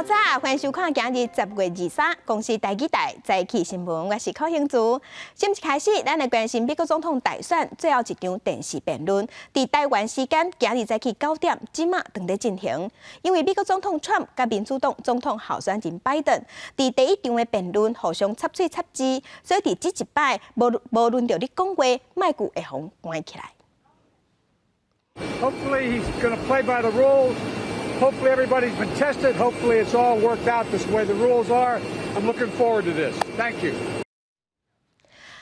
早，歡迎收看今日10月23公視台語台早起新聞，我是柯興珠。新聞開始，咱來關心美國總統大選最後一場電視辯論，佇台灣時間今日早起9點，這馬正佇進行。因為美國總統川普佮民主黨總統候選人拜登，佇第一場的辯論互相插喙插舌，所以佇這一擺無無輪著你講話，麥閣會予關起來。 Hopefully he's going to play by the rules. Hopefully everybody's been tested. Hopefully it's all worked out this way the rules are. I'm looking forward to this. Thank you.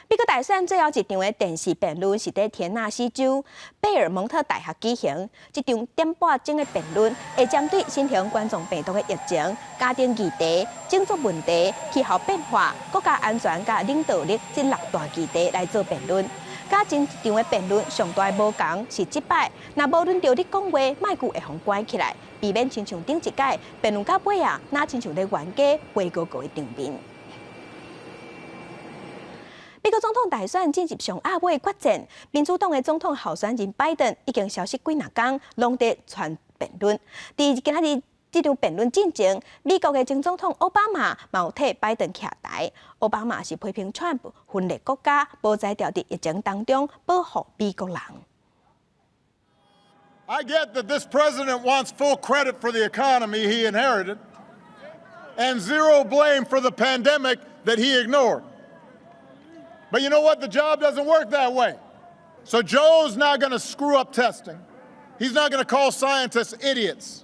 美國大選最後一場的電視辯論是佇田納西州貝爾蒙特大學舉行。這場點半鐘的辯論會針對新型冠狀病毒的疫情、家庭議題、種族問題、氣候變化、國家安全佮領導力這六大議題來做辯論。佮前一場的辯論上大的無仝是這擺，若無輪著你講話，麥閣會予關起來，避免親像頂一屆辯論到尾啊，若親像咧冤家飛高高的場面。美國總統大選進入上暗尾決戰，民主黨的總統候選人拜登已經消失幾若工，攏佇傳辯論。佇今仔日這場辯論進前，美國的前總統奧巴馬嘛有替拜登徛台。奧巴馬是批評川普分裂國家，無才調佇疫情當中保護美國人。 I get that this president wants full credit for the economy he inherited and zero blame for the pandemic that he ignored. But you know what? The job doesn't work that way. So Joe's not going to screw up testing. He's not going to call scientists idiots.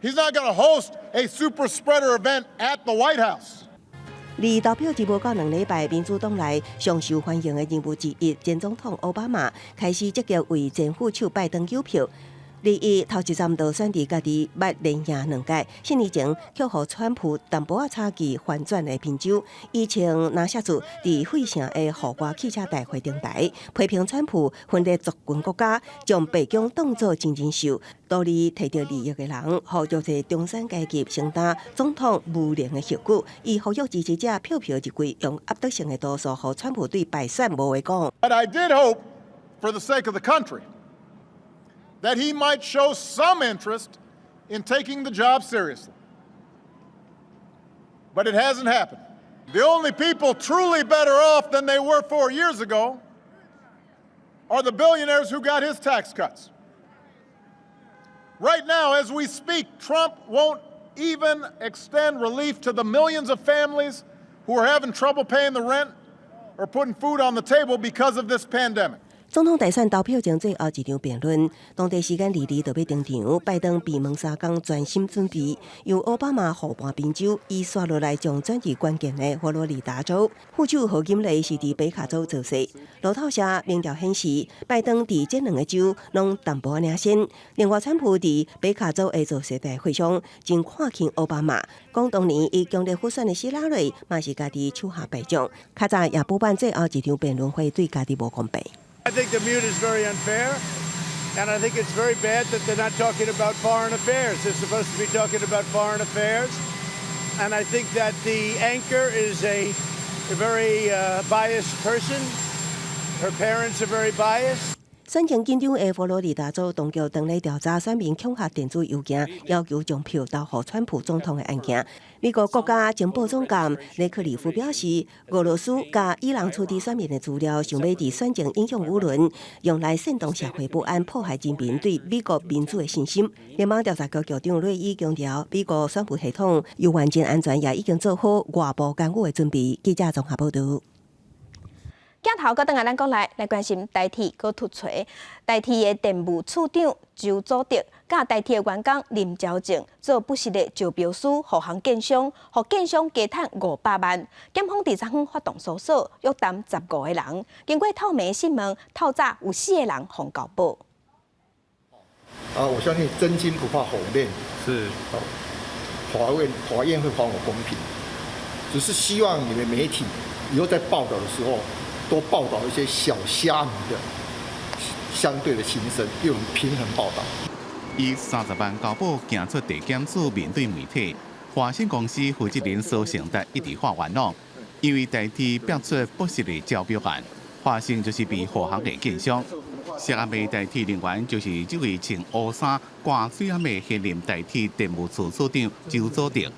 He's not going to host a super spreader event at the White House. 離投票日無夠2禮拜，民主黨內上受歡迎的人物之一，前總統奧巴馬開始積極為前副手拜登糾票。而伊頭一站就選佇家己捌連贏兩屆，4年前卻予川普淡薄仔差距翻轉的賓州，伊穿藍色做佇費城的戶外汽車大會頂台，批評川普分裂族群國家，將白宮當作真人秀，獨立提著利益的人，予弱勢中產階級承擔總統無能的後果。伊呼籲支持者票票入櫃，用壓倒性的多數，予川普對敗選無話講。 But I did hope, for the sake of the country, that he might show some interest in taking the job seriously. But it hasn't happened. The only people truly better off than they were 4 years ago are the billionaires who got his tax cuts. Right now, as we speak, Trump won't even extend relief to the millions of families who are having trouble paying the rent or putting food on the table because of this pandemic. 總統大選投票前最後一場辯論，當地時間22就欲登場。拜登閉門三工，專心準備，由奧巴馬護盤賓州，伊紲落來將轉至關鍵的佛羅里達州。副手賀錦麗是佇北卡州造勢。路透社民調顯示，拜登佇這兩個州攏淡薄仔領先。另外，川普佇北卡州的造勢大會上，真看輕奧巴馬，講當年伊強烈輔選的希拉蕊嘛是家己手下敗將。較早也補辦最後一場辯論會，對家己無公平。 I think the mute is very unfair, and I think it's very bad that they're not talking about foreign affairs. They're supposed to be talking about foreign affairs. And I think that the anchor is a very biased person. Her parents are very biased. 選情緊張的佛羅里達州當局當咧調查選民恐嚇電子郵件，要求將票投予川普總統的案件。美國國家情報總監雷克里夫表示，俄羅斯佮伊朗取得選民的資料，想欲佇選前影響輿論，用來煽動社會不安，破壞人民對美國民主的信心。聯邦調查局局長瑞伊強調，美國選舉系統有完全安全，也已經做好外部干預的準備。記者綜合報導。鏡頭閣轉來咱國內來關心台鐵閣突槌，台鐵的電務處長周祖德，佮台鐵的員工林昭正做不實的招標書，予予建商，予建商加趁500萬。檢方佇昨昏發動搜索，約談15個人。經過透明審問，透早有四個人予交保。啊，我相信真金不怕火煉，是，法院會還我公平，只是希望你們媒體以後在報道的時候，多報道一些小蝦米的相對的心聲，用平衡報道。以30萬交保行出地檢署面對媒體，華新公司負責人蘇成達一直喊冤枉，因為台鐵標出不實的招標案，華新就是被護航的建商。涉案的代替人員就是這位穿烏衫掛喙罨的現任代替電務處處長周祖德。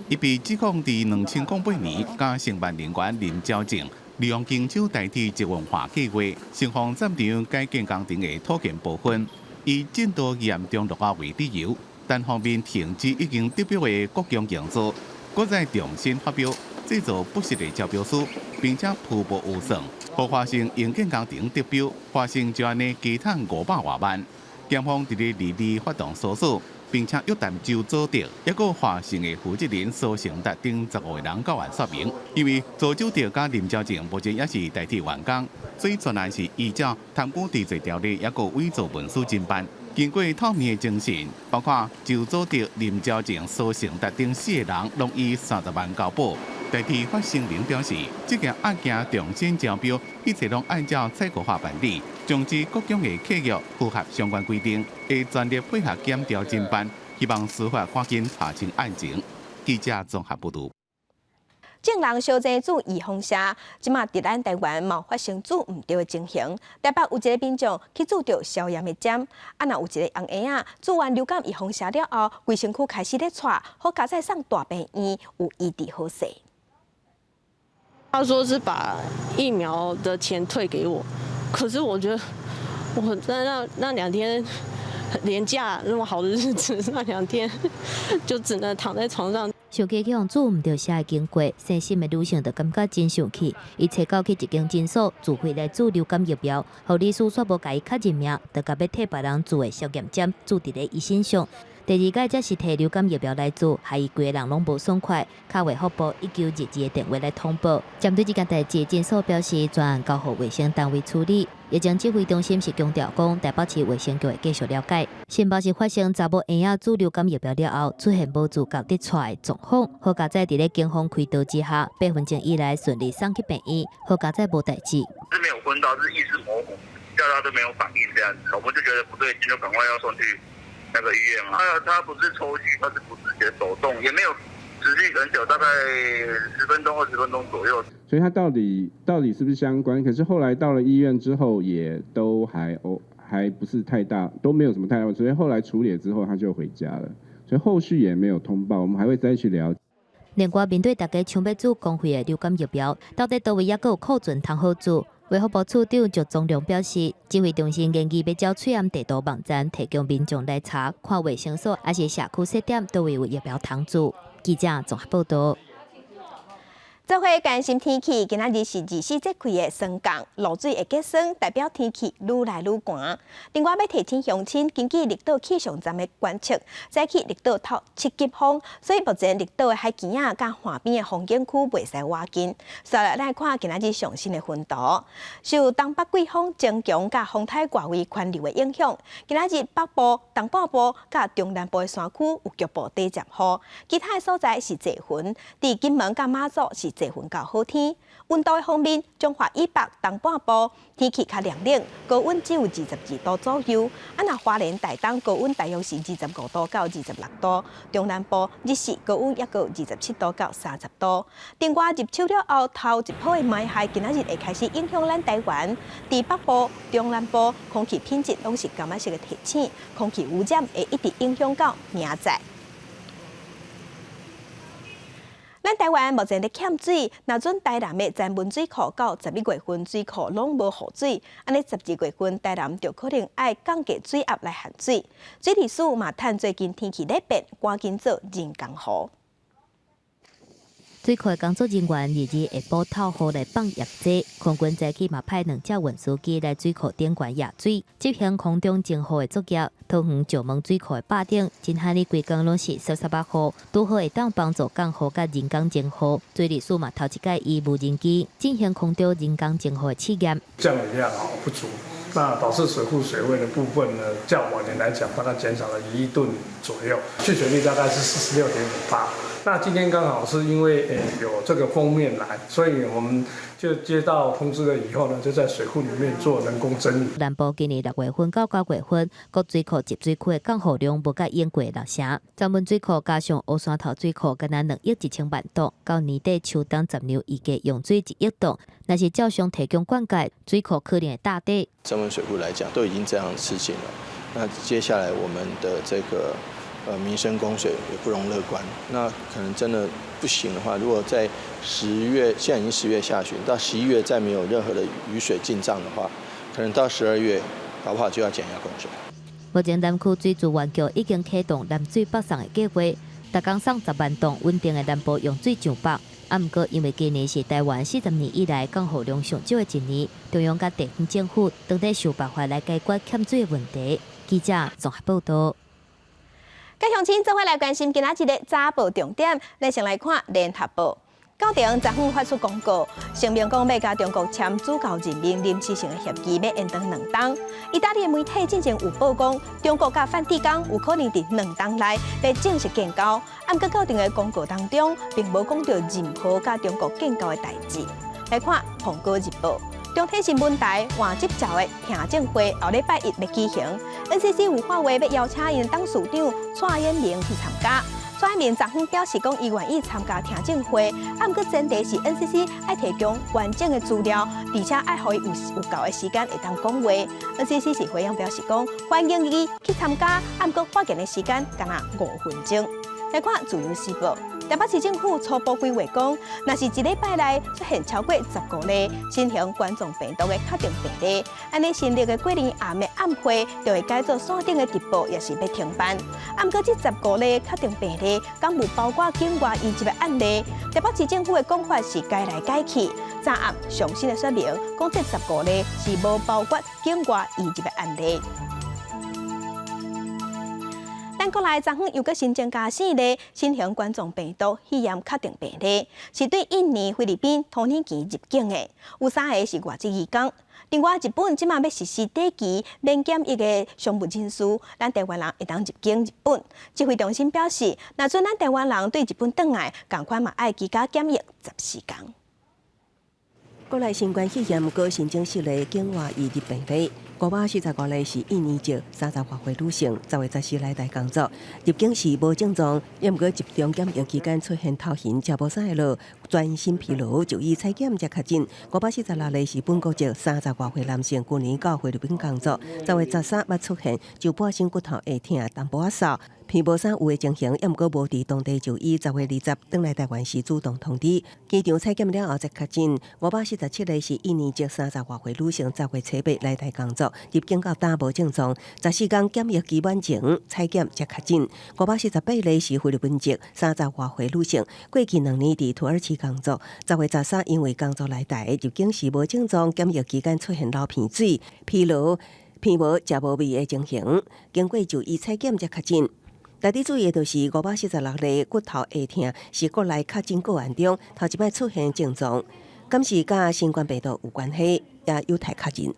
伊被指控佇2008年，佮承辦人員林昭正利用經手代替捷運化計劃，雙方佔場改建工程的土建部分，以進度嚴重落後為理由，單方面停止已經得標的各項工作，閣再重新發標，製造不實的招標書，並且鋪報預算，予華盛營建工程得標，華盛就按呢加趁500外萬。檢方佇咧二二發動訴訟，並且約談周祖德，抑閣華盛的負責人蘇成達等15個人到案說明。因為周祖德佮林昭正目前也是代替員工，所以全案是依照貪污治罪條例，抑閣偽造文書偵辦。經過透明的偵訊，包括周祖德、林昭正、蘇成達等四個人，攏以30萬交保。代替發聲明表示，這件案件重新招標，一切攏按照採購法辦理，終止各種的契約符合相關規定，會全力配合檢調偵辦，希望司法趕緊查清案情。記者綜合報導。眾人相爭注預防射，這馬佇咱台灣嘛發生注毋著的情形。台北有一個民眾去注著消炎的針，啊，若有一個紅嬰仔注完流感預防射了後，規身軀開始咧掣，好佳哉送大病院有醫治好勢。他說是把疫苗的錢退給我，可是我覺得我在那2天連假那麼好的日子，那2天就只能躺在床上。想起去予注毋著射的經過，細心的女性就感覺真生氣。伊揣到去一間診所自費來注流感疫苗，護理師煞無共伊確認名，就共欲替別人注的消炎針注佇咧伊身上。第二擺則是提流感疫苗來注，害伊規個人攏無爽快，敲衛福部1922的電話來通報。針對這件代誌，診所表示全案交予衛生單位處理。疫情指揮中心是強調講，台北市衛生局會繼續了解。新北市發生查某嬰仔注流感疫苗了後，出現無自覺佇掣的狀況，好佳哉佇咧警方開導之下，8分鐘以內順利送去病院，好佳哉無代誌。是沒有昏倒，是意識模糊，叫他都沒有反應，這樣子，我們就覺得不對勁，就趕快要送去那個醫院嘛。他不是抽搐，他是不自覺抖動，也沒有持續很久，大概10分鐘、20分鐘左右。所以他到底是不是相關？可是後來到了醫院之後，也都還不是太大，都沒有什麼太大問題。所以後來處理了之後，他就回家了。所以後續也沒有通報，我們還會再去了解。另外，面對大家搶欲注公費的流感疫苗，到底佗位猶閣有庫存通好注？衛福部處長石宗良表示，指揮中心研議欲照喙罨地圖網站提供民眾來查，看衛生所抑是社區設點佗位有疫苗通注。記者綜合報道。做伙關心天氣，今仔日是24節氣的霜降，露水會結霜，代表天氣愈來愈寒。另外，欲提醒鄉親，根據綠島氣象站的觀測，早起綠島透七級風，所以目前綠島的海墘仔佮岸邊的風景區袂使倚近。接下來來看今仔日上新的雲圖，受東北季風增強佮風颱外圍環流的影響，今仔日北部、東半部佮中南部的山區有局部短暫雨，其他的所在是濟雲。佇金門佮馬祖是濟雲到好天。溫度的方面，彰化以北、東半部天氣較涼冷，高溫只有22度左右。啊，若花蓮、台東高溫大約是25度到26度，中南部日時高溫猶閣27度到30度。另外，入秋了後，頭一波的霾害今仔日會開始影響咱台灣。佇北部、中南部空氣品質攏是柑仔色的提醒，空氣污染會一直影響到明仔載。咱台灣目前咧欠水，若準台南的曾文水庫到11月份水庫攏無雨水，按呢12月份台南就可能愛降低水壓來限水。水利署嘛趁最近天氣咧變，趕緊做人工雨。水庫的工作人員日日下晡透雨來放液劑，空軍早起嘛派兩隻運輸機來水庫頂懸壓水，執行空中淨雨的作業。桃園石門水庫的壩頂，真罕日規工攏是澀澀仔雨，拄好會當幫助降雨佮人工淨雨。水利署嘛頭一擺以無人機進行空中人工淨雨的試驗。降雨量啊不足，那導致水庫水位的部分呢，較往年來講大概減少了1億噸左右，蓄水率大概是46.5%。那今天剛好是因為有這個鋒面來，所以我們就接到通知了以後呢，就在水庫裡面做人工增雨。南部今年6月份到9月份，各水庫集水區的降雨量無佮往過六成。曾文水庫加上烏山頭水庫，敢若2億1千萬噸，到年底秋冬十年預計用水1億噸。若是照常提供灌溉，水庫可能會大底。曾文水庫來講，都已經這樣吃緊了。那接下來我們的這個民生供水也不容樂觀。那可能真的不行的話，如果在十月，現在已經10月下旬，到11月再沒有任何的雨水進賬的話，可能到12月，搞不好就要減壓供水。目前南區水資源局已經啟動南水北送的計劃，逐工送10萬噸穩定的南部用水上北。啊，毋過因為今年是台灣40年以來降雨量上少的一年，中央佮地方政府當咧想辦法來解決欠水的問題。記者綜合報道。佮鄉親做伙來關心今仔日的早報重點，咱先來看聯合報。教廷昨昏發出公告，聲明講欲佮中國簽主教任命臨時性的協議，欲延長2冬。意大利的媒體進前有報講，中國佮梵蒂岡有可能佇2冬內欲正式建交。啊，毋過教廷的公告當中，並無講著任何佮中國建交的代誌。來看《蘋果日報》。中天新聞台換執照的聽證會後禮拜一欲舉行，NCC 有發話欲邀請𪜶董事長蔡衍明去參加。蔡衍明昨昏表示講，伊願意參加聽證會，啊，毋過前提是 NCC 愛提供完整的資料，而且愛予伊有夠的時間會當講話。NCC 是回應表示講，歡迎伊去參加，啊，毋過發言的時間干焦5分鐘。來看《自由時報》，台北市政府初步規劃講，若是一禮拜內出現超過15例新型冠狀病毒的確診病例，按呢新曆的過年暗的暗會就會改做線頂的直播，抑是欲停辦。啊，毋過這十五例確診病例，敢有包括境外移入的案例？台北市政府的講法是改來改去，昨暗上新的說明講，這十五例是無包括境外移入的案例。咱國內昨昏又閣新增加四例新型冠狀病毒肺炎確診病例，是對印尼、菲律賓、土耳其入境的，有三个是外籍移工。另外，日本這馬欲實施短期免檢疫的商務人士，咱台灣人會當入境日本。指揮中心表示，若準咱台灣人對日本轉來，仝款嘛愛居家檢疫14天。國內新冠肺炎閣新增四例境外移入病例，545例是印尼籍30外歲女性，10月14來台工作，入境時無症狀，毋過集中檢疫期間出現頭暈、食無啥會落、全身疲勞，就醫採檢才確診。546例是本國籍30外歲男性，舊年到菲律賓工作，10月13捌出現上半身骨頭會疼、淡薄仔瘦、鼻無啥有的情形，毋過無佇當地就醫，10月20轉來台灣時主動通知，機場採檢了後才確診。547例是印尼籍30外歲女性，10月初八來台工作，入境到今無症狀，14天檢疫期滿前採檢才確診。548例是菲律賓籍30外歲女性，過去2年佇土耳其工作，10月13因為工作來台，入境時無症狀，檢疫期間出現流鼻水、疲勞、鼻無食無味的情形，經過就醫採檢才確診。值得注意的就是546例骨頭會疼，是國內確診個案中頭一擺出現症狀，敢是佮新冠病毒有關係，也有待確認。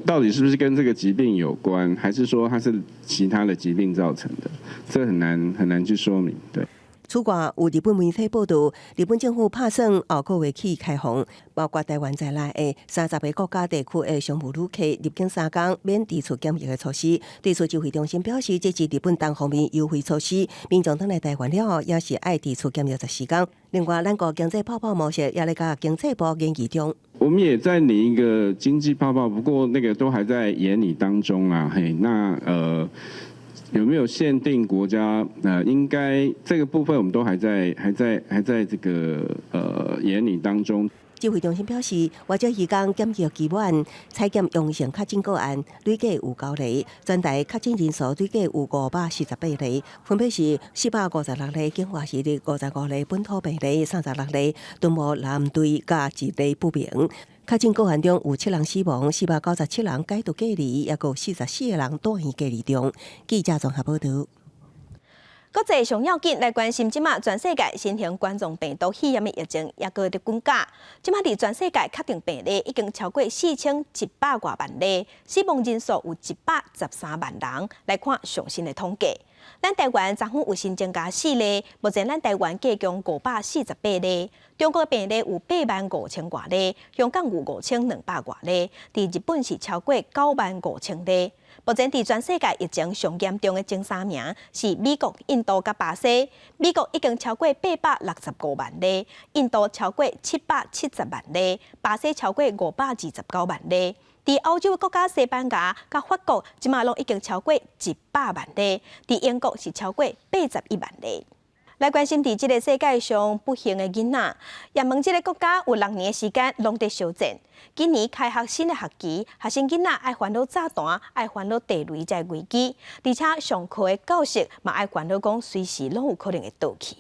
到底是不是跟這個疾病有關，還是說它是其他的疾病造成的？這很難很難去說明。對。此外，有日本媒體報道，日本政府拍算後個月起開放，包括台灣在內的30個國家地區的商務旅客入境3工免提出檢疫的措施。對此，指揮中心表示，這是日本單方面優惠措施，民眾轉來台灣了後，也是愛提出檢疫14天。另外，咱國經濟泡泡模式也咧佮經濟部研議中。我們也在擬一個經濟泡泡，不過那個都還在研擬當中啊。嘿，那有沒有限定國家？應該這個部分我們都還在這個研擬當中。指揮中心表示，外籍移工檢疫期滿，採檢陽性確診個案累計有9例，全台確診人數累計有548例，分別是456例境外移入、55例本土病例、36例敦睦藍隊佮1例不明。確診個案中有7人死亡，497人解除隔離，抑閣有44個人住院隔離中。記者綜合報道。國際上要緊來關心，這馬全世界新型冠狀病毒肺炎的疫情抑閣佇滾價。這馬佇全世界確定病例已經超過4100外萬例，死亡人數有113萬人。來看上新的統計。咱台灣昨昏有新增加四例，目前咱台灣計共548例，中國病例有8萬5千外例，香港有5200外例，佇日本是超過9萬5千例。目前佇全世界疫情上嚴重的前三名是美國、印度佮巴西。美國已經超過865萬例，印度超過770萬例，巴西超過529萬例。佇歐洲的國家西班牙佮法國，這馬攏已經超過100萬例；佇英國是超過81萬例。來關心佇這个世界上不幸的囡仔，也門這个國家有6年的時間攏佇燒戰。今年開學新的學期，學生囡仔愛煩惱炸彈，愛煩惱地雷這个危機，而且上課的教室嘛愛煩惱講隨時攏有可能會倒去。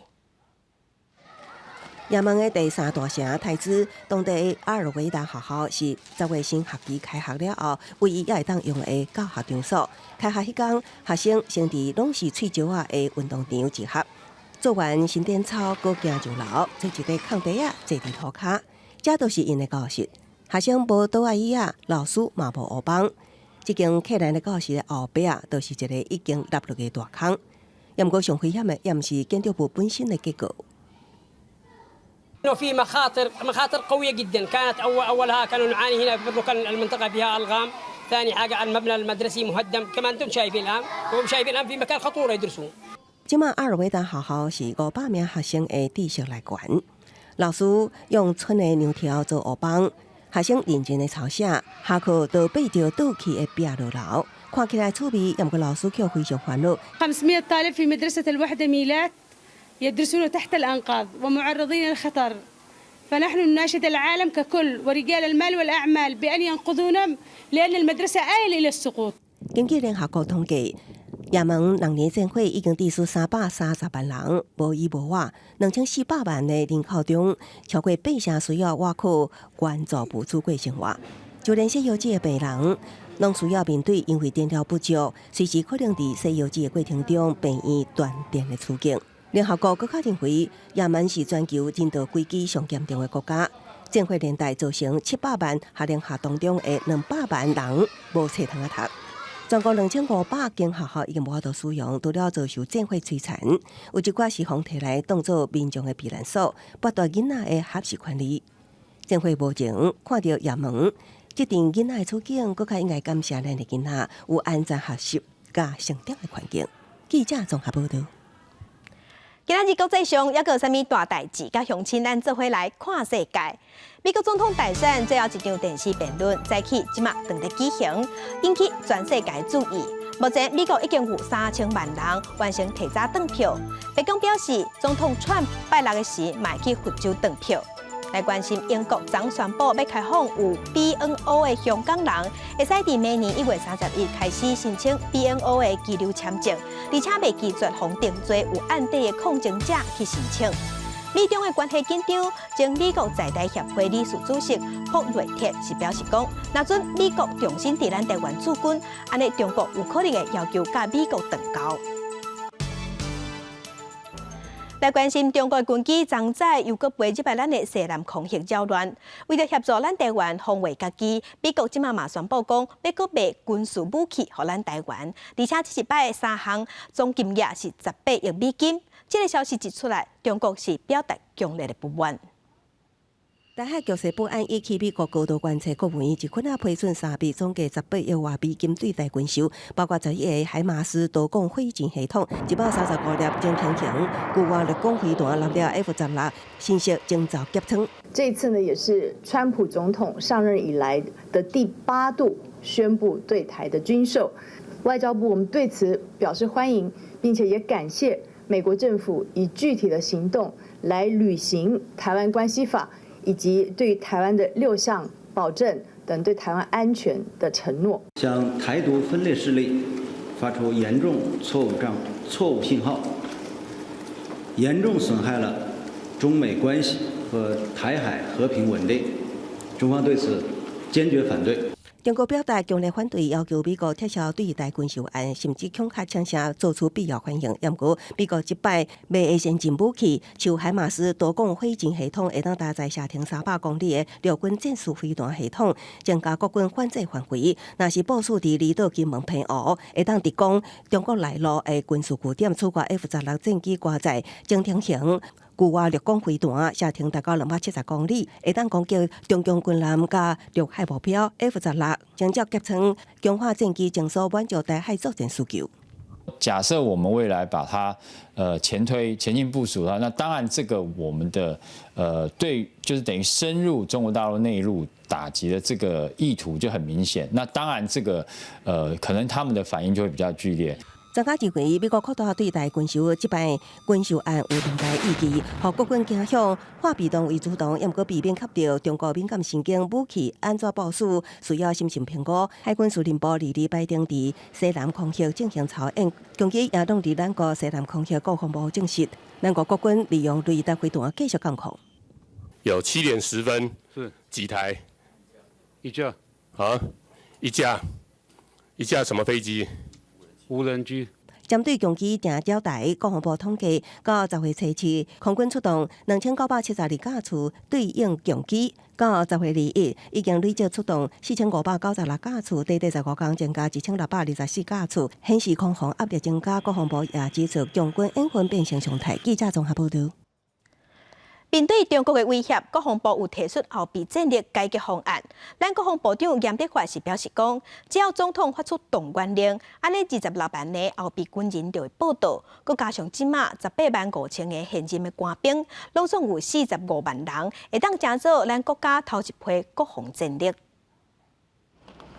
也門的第三大城太茲，當地阿爾維達學校是10月新學期開學了後，唯一猶會當用的教學場所。開學彼工，學生先佇攏是碎石仔的運動場集合，做完伸展操，閣行上樓，坐一塊空地仔，坐佇塗跤，這都是𪜶的教室。學生無桌仔椅仔，老師嘛無烏枋。這間克蘭的教室的後壁，就是一个已經塌落的大空。毋過上危險的，也毋是建築物本身的結構。 انه في مخاطر مخاطر قويه جدا كانت اول اولها كانوا نعاني هنا برضه كان المنطقه فيها الغام ثاني حاجه المبنى المدرسي مهدم كما انتم شايفين الان وهم شايفين الان في مكان خطوره يدرسون. 這馬阿爾維達學校是500名學生的知識來源，老師用村的梁條做烏枋，學生認真的抄寫，下課就爬著倒去的壁落樓，看起來趣味，毋過老師卻非常煩惱。 500 طالب في مدرسة الوحدة ميلات يدرسون تحت الأنقاض ومعرضين للخطر، فنحن نناشد العالم ككل ورجال المال والأعمال بأن ينقذونا لأن المدرسة آيلة إلى السقوط. 根據聯合國統計，也門6年戰火已經致死330萬人，無依無倚，2400萬的人口中，超過八成需要倚靠援助物資過生活。就連西藥劑的病人，攏需要面對因為電療不足，隨時可能佇洗藥劑的過程中病院斷電的處境。聯合國閣較認為，也門是全球人道危機上嚴重的國家。戰火連帶造成700萬學齡學童中的200萬人無冊通仔讀。全國2500間學校已經無法度使用，除了遭受戰火摧殘，有一寡是予提來當做民眾的避難所，剝奪囡仔的學習權利。戰火無情，看著也門這陣囡仔的處境，閣較應該感謝咱的囡仔有安全學習佮成長的環境。記者綜合報導。今仔日國際上猶閣有啥物大代誌？佮鄉親咱做伙來看世界。美國總統大選最後一場電視辯論，早起這馬正佇舉行，引起全世界注意。目前美國已經有3000萬人完成提早轉票。白宮表示，總統川普拜六的時嘛會去佛州轉票。來關心英國昨宣布欲開放有 BNO 的香港人，會使佇明年1月31日開始申請 BNO 的居留簽證，而且袂拒絕予定罪有案底的抗爭者去申請。美中的關係緊張，前美國在台協會理事主席朴睿哲是表示講，若準美國重新佇咱台灣駐軍，按呢中國有可能會要求佮美國斷交。來關心中國軍機昨早又閣飛入來咱的西南空域擾亂，為著協助咱台灣防衛家己，美國這馬嘛宣布講，欲閣賣軍事武器予咱台灣，而且這一擺三項總金額是18億美金。這个消息一出來，中國是表達強烈的不滿。台海局勢不安，引起美國高度關切。國務院一份仔批准三筆總計18億外美金對台軍售，包括11個海馬斯多管火箭系統、135粒中輕型巨外掠攻飛彈、6粒 F-16新式偵察夾艙。這次呢，也是川普總統上任以來的第八度宣布對台的軍售。外交部我們對此表示歡迎，並且也感謝美國政府以具體的行動來履行《台灣關係法》以及對台灣的六項保證等對台灣安全的承諾。向台獨分裂勢力發出嚴重錯誤信號，嚴重損害了中美關係和台海和平穩定。中方對此堅決反對。中國表達強烈反對，要求美國撤銷對台軍售案，甚至恐嚇聲聲做出必要反應。毋過美國這擺賣的先進武器，像海馬斯多管火箭系統，會當搭載射程300公里的陸軍戰術飛彈系統，增加國軍反制範圍。若是部署佇離島金門澎湖，會當直攻中國內陸的軍事據點。此外，F-16戰機掛載潛艇型巨蛙陸攻飛彈，射程達到270公里，會當攻擊中共軍艦佮陸海目標。F-16偵察機艙強化戰機偵搜滿足台海作戰需求。假設我們未來把它前推前進部署的話，那當然這個我們的對，就是等於深入中國大陸內陸打擊的這個意圖就很明顯。那當然這個可能他們的反應就會比較劇烈。專家認為，美國擴大對台軍售，這擺軍售案有重大意義，予國軍驚嚇，化被動為主動，毋過避免吸著中國敏感神經武器按怎部署，需要審慎評估。海軍司令部22擺登佇西南空域進行操演，攻擊也攏佇咱國西南空域。國防部證實，咱國國軍利用雷達飛彈繼續監控。有7點10分，是幾台？一架。啊，一架，一架什麼飛機？無人機。針對共機定擾台，國防部統計，到10月初七，空軍出動2972架次對應共機；到10月21，已經累計出動4596架次，短短15工增加1624架次，顯示空防壓力增加。國防部也指出，共軍演訓變成常態。記者綜合報導。面對中國的威脅，國防部有提出後備戰力改革方案。咱國防部長嚴德發是表示講，只要總統發出動員令，按呢26萬個後備軍人就會報到。閣加上這馬18萬5千個現任的官兵，攏總有45萬人，會當成做咱國家頭一批國防戰力。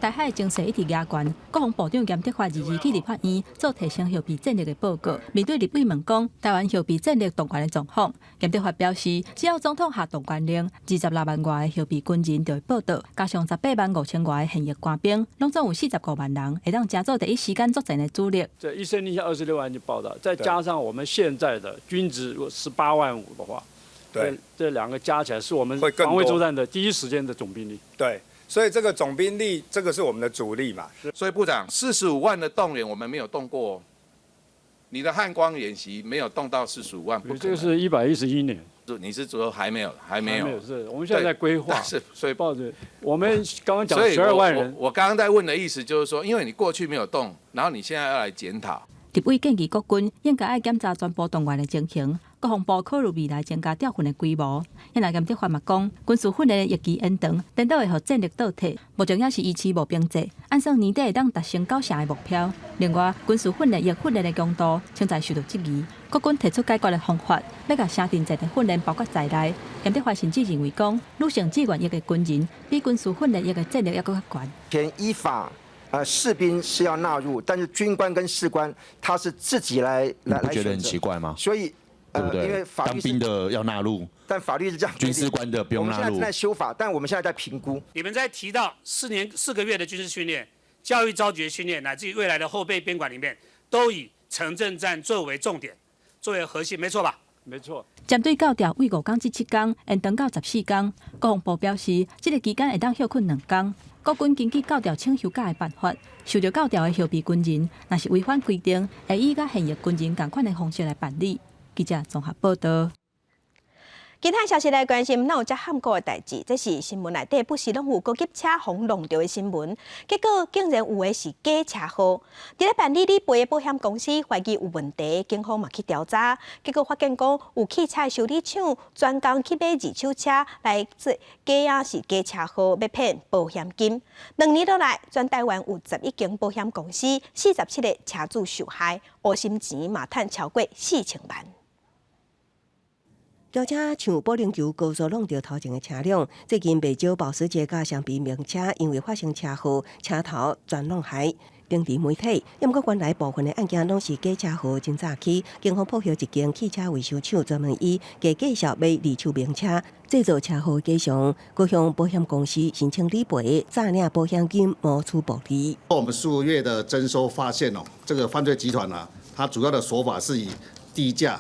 台海情勢一直加懸，國防部長嚴德發22去立法院做提升後備戰力的報告。面對立委問講台灣後備戰力動員的狀況，嚴德發表示，只要總統下動員令，26萬外的後備軍人就會報到，加上18萬5千外的現役官兵，攏總有45萬人，會當成做第一時間作戰的主力。這一聲令下26萬就報到，再加上我們現在的軍職18萬5的話，這兩個加起來是我們防衛作戰的第一時間的總兵力。對。所以這個總兵力，這個是我們的主力嘛。所以部長，45萬的動員我們沒有動過，你的漢光演習沒有動到四十五萬，這個是111年。你是說還沒有，還沒有？沒有，是我們現在在規劃。是，所以抱着我們剛剛講12萬人。我剛剛在問的意思就是說，因為你過去沒有動，然後你現在要來檢討。立委建議國軍應該愛檢查全部動員的情形，國防部考慮未來增加調訓的規模。因來嚴德發嘛講，軍事訓練的役期延長，顛倒會予戰力倒退。目前也是維持募兵制，按算年底會當達成九成的目標。另外，軍事訓練役訓練的強度，正在受到質疑。國軍提出解決的方法，欲共城鎮戰的訓練包括在內。嚴德發甚至認為講，女性志願役的軍人比軍事訓練役的戰力猶閣較懸。前依法。士兵是要納入，但是軍官跟士官他是自己來你不覺得很奇怪嗎？所以，對不對？因為法律當兵的要納入，但法律是這樣，軍事官的不用納入。我們現在正在修法，但我們現在在評估。你們在提到4年4個月的軍事訓練、教育昭覺訓練，乃至於未來的後備編管裡面，都以城鎮戰作為重點，作為核心，沒錯吧？沒錯。針對教調為5工至7工，延長到14工，國防部表示，這個期間會當歇睏2工。國軍根據教調請休假的辦法，受著教調的後備軍人，若是違反規定，會以佮現役軍人仝款的方式來辦理。記者綜合報道。其他消息來關心，哪有遮罕見的代誌？這是新聞內底不時攏有高級車予弄著的新聞，結果竟然有的是假車禍。佇咧辦理理賠的保險公司懷疑有問題，警方嘛去調查，結果發現講有汽車修理廠專工去買二手車來做假啊是假車禍，欲騙保險金。2年落來，全台灣有11間保險公司，47個車主受害，烏心錢嘛趁超過4000萬。轎車像保齡球高速挵著頭前的車輛，最近袂少保時捷佮雙皮名車，因為發生車禍，車頭全挵害。頂佇媒體，毋過原來部分的案件攏是假車禍真早起，警方破獲一間汽車維修廠，專門以假介紹買二手名車，製造車禍假象，閣向保險公司申請理賠，詐領保險金謀取暴利。我們數月的偵搜發現哦，這個犯罪集團啊，它主要的手法是以低價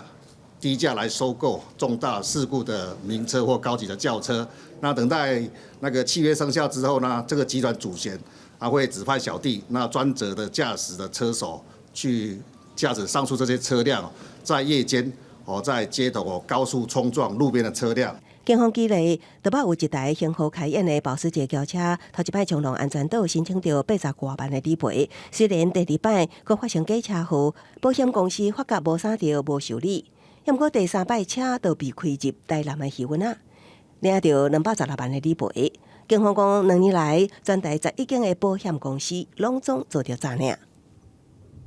低價來收購重大事故的名車或高級的轎車。那等待那個契約生效之後呢，這個集團主嫌啊會指派小弟，那專責的駕駛的車手去駕駛上述這些車輛，在夜間哦，在街頭哦高速衝撞路邊的車輛。警方舉例，台北有一台型號開宴的保時捷轎車，頭一擺衝浪安全島申請著80外萬的理賠，雖然第二擺閣發生假車禍，保險公司發覺無啥著無受理，毋過第三擺車就被開入台南的魚塭仔，領著216萬的理賠。警方講，2年來全台11間的保險公司攏總遭著詐領。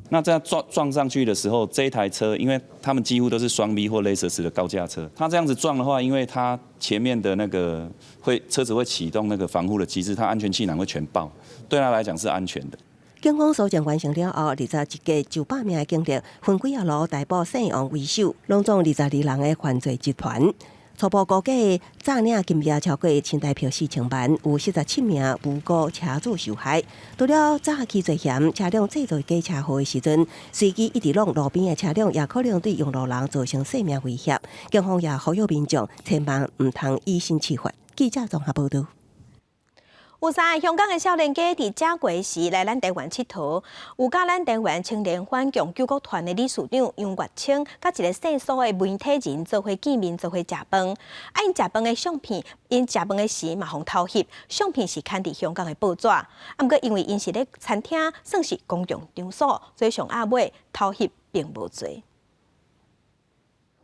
那這樣撞上去的時候，這一台車，因為他們幾乎都是雙 B 或雷瑟斯的高價車，它這樣子撞的話，因為它前面的那個會車子會啟動那個防護的機制，它安全氣囊會全爆，對他來講是安全的。警方搜證完成了後，21個900名的警力分幾仔路逮捕姓王為首，攏總22人的犯罪集團。初步估計，詐領金額超過新台票4000萬，有47名無辜車主受害。除了早期罪嫌車輛製造假車禍的時陣，隨機一直挵路邊的車輛，也可能對用路人造成性命威脅。警方也呼籲民眾千萬毋通以身試法。記者綜合報導。有三个香港的少年家佇食過時來咱台灣𨑨迌，有佮咱台灣青年反共救國團的理事長楊月清，佮一个姓蘇的媒體人做伙見面，做伙食飯。啊，𪜶食飯的相片，𪜶食飯的時嘛予偷翕，相片是刊佇香港的報紙。啊，毋過因為𪜶是咧餐廳，算是公共場所，所以上暗尾偷翕並無罪。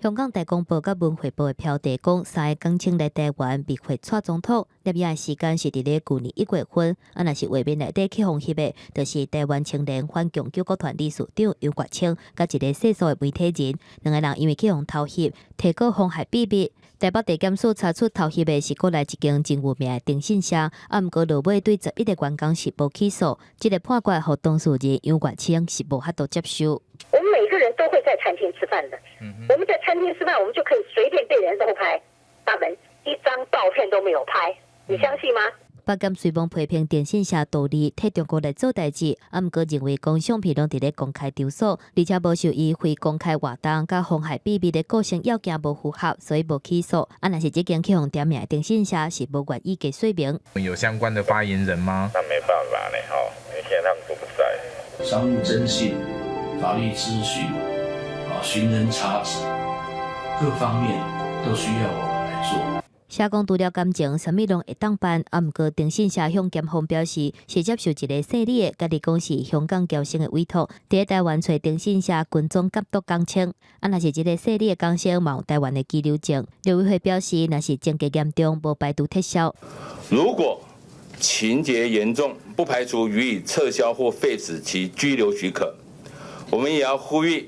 香港大公報佮文匯報的標題講，三个港青來台灣密會蔡總統，攝影的時間是佇咧舊年1月份。啊，若是畫面內底去予翕的，就是台灣青年反共救國團理事長楊岳清，佮一个姓蘇的媒體人，兩个人因為去予偷翕，提告妨害秘密。台北地檢署查出偷翕的是國內一間真有名的電信社，啊，毋過落尾對11個員工是無起訴。這个判決予當事人楊岳清是無法度接受。我們每個人都會在餐廳吃飯的，我們在餐廳吃飯，我們就可以隨便被人偷拍，他們一張照片都沒有拍，你相信嗎？北檢雖罔批評電信社盜利替中國來做代誌，啊，毋過認為講相片攏佇咧公開場所，而且無受伊非公開活動佮妨害秘密的構成要件無符合，所以無起訴。啊，若是這間去予點名的電信社是無願意加說明。有相關的發言人嗎？那沒辦法嘞，吼，因為現在他們都不在。商務徵信、法律諮詢、啊，尋人查職，各方面都需要我們來做。社講除了感情，啥物攏會當辦。啊，毋過電信社向檢方表示，是接受一个姓李的，家己講是香港僑生的委託，佇台灣揣電信社跟蹤監督港青。啊，若是這个姓李的港生嘛有台灣的居留證，陸委會表示，若是情節嚴重，無排除撤銷。如果情節嚴重，不排除予以撤銷或廢止其居留許可。我們也要呼籲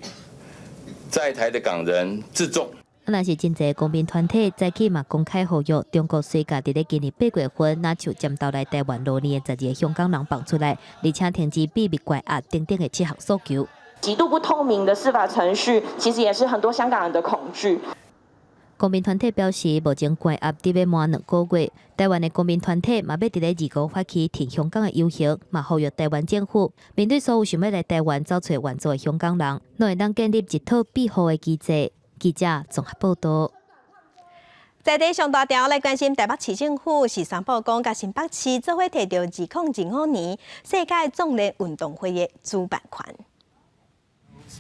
在台的港人自重。啊，若是真濟公民團體早起嘛公開呼籲，中國隨共佇咧今年8月份，若像潛逃來台灣羅年的12個香港人放出來，而且停止秘密關押等等的七項訴求。極度不透明的司法程序，其實也是很多香港人的恐懼。公民團體表示，目前關押佇欲滿2個月，台灣的公民團體嘛欲佇咧25發起挺香港的遊行，嘛呼籲台灣政府面對所有想欲來台灣走揣援助的香港人，攏會當建立一套庇護的機制。記者綜合報導。在地上大條來關心台北市政府是宣布講，佮新北市做伙提著2025年世界壯年運動會的主辦權。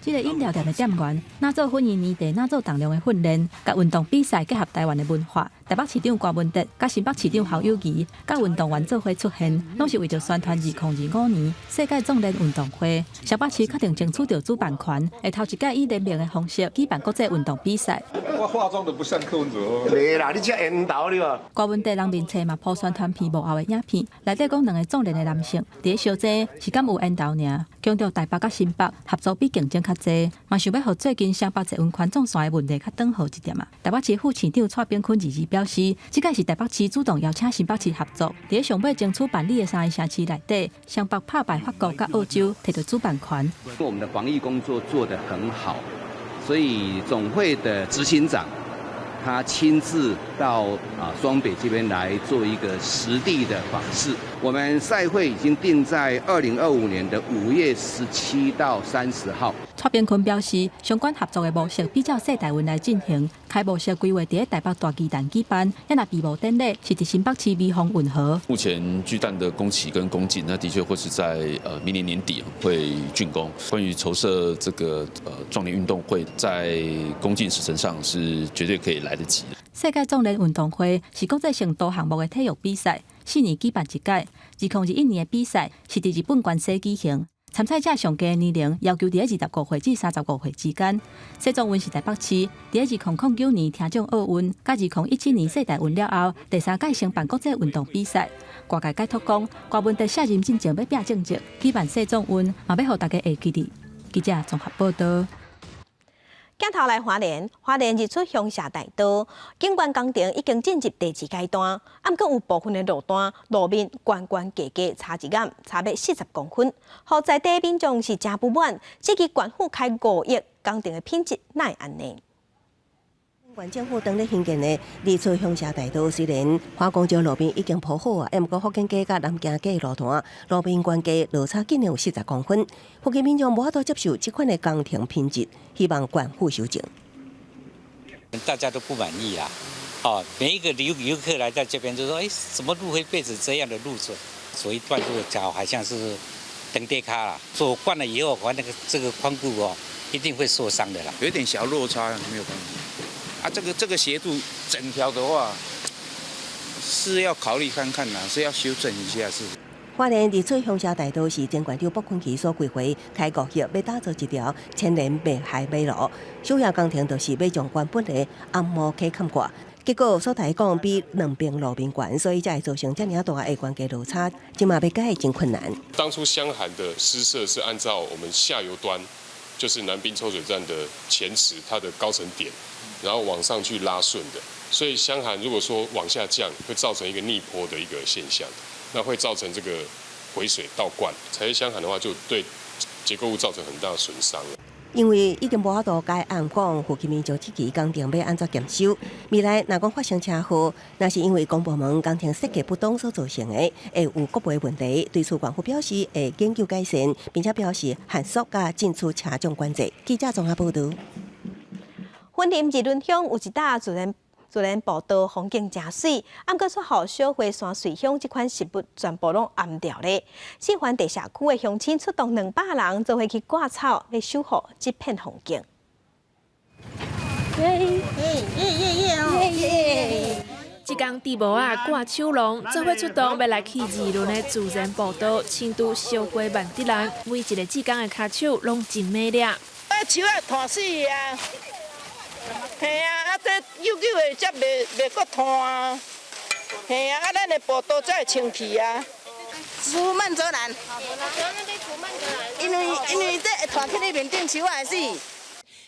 這个飲料店的店員，若做粉圓年底，若做重量的訓練，佮運動比賽結合台灣的文化。台北市長柯文哲、佮新北市長侯友宜、佮運動員做伙出現，攏是為著宣傳2025年世界壯年運動會。雙北市確定爭取著主辦權，會頭一屆以聯名的方式舉辦國際運動比賽。我化妝都不像柯文哲。袂啦，你這緣投你無？柯文哲人面冊嘛鋪宣傳片幕後的影片，內底講兩个壯年的男性，佇咧相爭是敢有緣投爾，強調台北佮新北合作比競爭較濟，嘛想欲予最近雙北捷運環狀線的問題較轉好一點仔。台北市副市長蔡炳坤22表示，這屆是台北市主動邀請新北市合作，佇咧上尾爭取辦理的三个城市內底，雙北拍敗法國佮澳洲，提著主辦權。我們的防疫工作做得很好，所以總會的執行長他親自到啊雙北這邊來做一個實地的訪視。我們賽會已經定在2025年的5月17到30號。蔡炳坤表示，相關合作的模式比照世大運來進行，開幕式規劃佇咧台北大巨蛋舉辦，抑若閉幕典禮是佇新北市美豐運河。目前巨蛋的工期跟工進，那的確會是在明年年底會竣工。關於籌設這個壯年運動會，在工進時程上是絕對可以來得及的。世界壯年運動會是國際性多項目的體育比賽，4年舉辦一屆。2021年的比賽是佇日本關西舉行。參賽者上低年齡要求佇咧25歲至35歲之間。世壯運是台北市佇咧2009年聽獎奧運，佮2017年世大運了後，第三屆承辦國際運動比賽。外界解讀講，柯文哲卸任進前欲拚政績，舉辦世壯運，嘛欲予大家會記得。記者綜合報道。鏡頭來花蓮，花蓮日出鄉社大道景觀工程已經進入第二階段，毋過有部分的路段路面懸懸低低差一眼，差欲40公分，予在地民眾是誠不滿，這支縣府開5億工程的品質哪會按呢？縣政府當咧興建的日出鄉社大道，雖然花公橋路面已經鋪好啊，毋過福建街佮南京街路段路面懸低落差竟然有40公分，附近民眾無法度接受這款的工程品質，希望縣府修正。大家都不滿意啊！哦，每一個遊客來到這邊就說：哎，怎麼路會變成這樣的路子？所以一段路腳好像是登跌卡啦，走慣了以後，反正這個髖骨哦，一定會受傷的啦。有一點小落差，沒有關係。啊，這個斜度整條的話，是要考慮看看啦，是要修正一下是。花蓮日出鄉社大道是前縣長薄昆祺所規劃，開5億欲打造一條千年馬海馬路，首要工程就是欲將原本的紅毛溪崁蓋，結果所提講比兩邊路面懸，所以才會造成遮爾大的懸低落差，這嘛欲改真困難。當初箱涵的施設是按照我們下游端，就是南濱抽水站的前池它的高程點，然後往上去拉順的，所以箱涵如果說往下降，會造成一個逆坡的一個現象。那會造成這個回水倒灌，拆箱涵的話，就對結構物造成很大的損傷。因為已經無法度改案講，附近民眾這期工程欲按怎驗收？未來若講發生車禍，若是因為公部門工程設計不當所造成的，會有國賠問題。對此，縣府表示會研究改善，並且表示限速佮進出車種管制。記者綜合報道。雲林二崙鄉有一搭自然步道風景誠媠，毋過卻予小花山瑞香這款植物全部攏頷掉咧。四環地社區的鄉親出動200人，做伙去割草，欲守護這片風景。耶耶耶耶耶！這工豬母仔割手農做伙出動，欲來去二崙的自然步道清除小花萬德蘭，每一个志工的跤手攏真猛掠。啊，樹仔拖死啊！嘿啊，啊這久久的才袂閣拖啊。嘿啊，啊咱的步道才會清氣啊。除蔓澤蘭，因為這會拖去你面頂樹仔會死。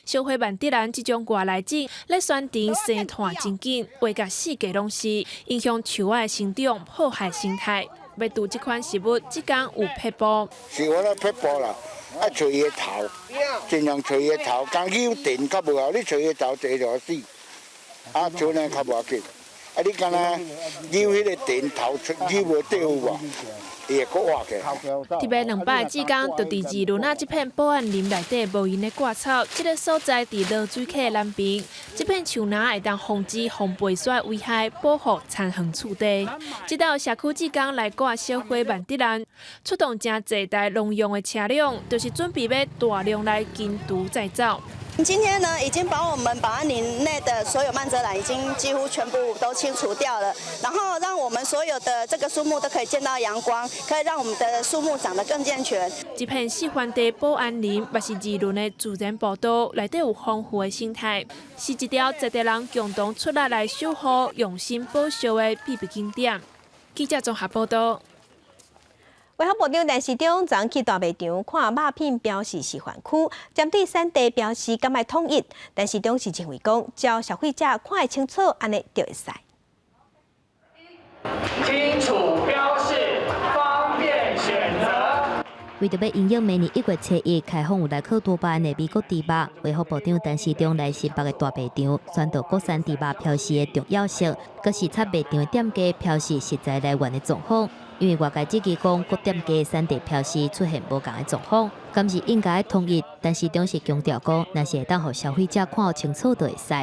小花萬德蘭這種外來種，咧山頂生湠真緊，畫甲四界攏是，影響樹仔的生長，破壞生態。欲除這款植物，這工有撇步。是我咧撇步啦，啊，揣伊的頭，盡量揣伊的頭，講有電較無效，你揣伊的頭坐就死，啊，揣呢較無要緊。啊，你敢若扭彼个電頭，扭無對有無？伊會閣活起來。特別200個志工，就佇二崙仔這片保安林內底無閒咧割草。這个所在佇濁水溪南邊，這片樹林會當防止風背雪危害，保護田園厝地。這道社區志工來割小花萬德蘭，出動誠濟台農用的車輛，就是準備欲大量來清除再走。今天呢，已經把我們保安林內的所有蔓澤蘭已經幾乎全部都清除掉了，然後讓我們所有的這個樹木都可以見到陽光，可以讓我們的樹木長得更健全。這片四環地保安林，也是二崙的自然步道，內底有豐富的生態，是一條在地人共同出力來守護、用心保育的秘密景點。記者綜合報道。衛福部長陳時中昨去大賣場看肉品標示示範區，針對產地標示敢愛統一，陳時中是認為講，只要消費者看會清楚，按呢就會使。清楚標示，方便選擇。為著欲因應明年1月7日開放有來客多巴胺的美國豬肉，衛福部長陳時中來新北的大賣場，宣導國產豬肉標示的重要性，閣視察賣場的店家標示食材來源的狀況。因為外界質疑講各店家產地標示出現無仝的狀況，敢是應該統一？但市長是強調講，若是會當予消費者看清楚就會使。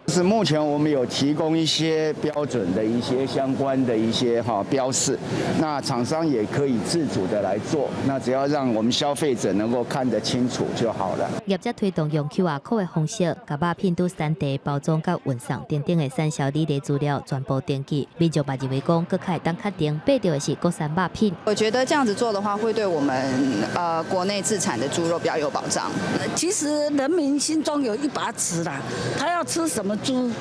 是目前我們有提供一些標準的一些相關的一些哈標示，那廠商也可以自主的來做，那只要讓我們消費者能夠看得清楚就好了。業者推動用 QR code 的方式，共肉品佇產地包裝佮運送等等的產銷履歷資料全部登記。民眾嘛認為講，閣較會當確定買著的是國產肉品。我覺得這樣子做的話，會對我們國內自產的豬肉比較有保障。其實人民心中有一把尺啦，他要吃什麼豬，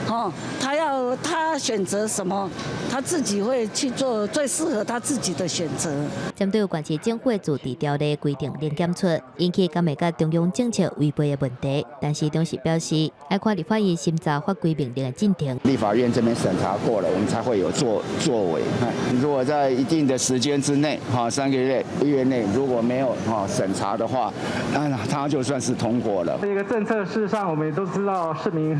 哦，他要他選擇什麼，他自己會去做最適合他自己的選擇。針對縣市政府的自治條例規定零檢出，引起敢會佮中央政策違背的問題。但市長是表示，愛看立法院審查法規命令的進程。立法院這邊審查過了，我們才會有作為。如果在一定的時間之內，哈，3個月月內如果沒有哈審查的話，那他就算是通過了。這個政策事實上，我們也都知道，市民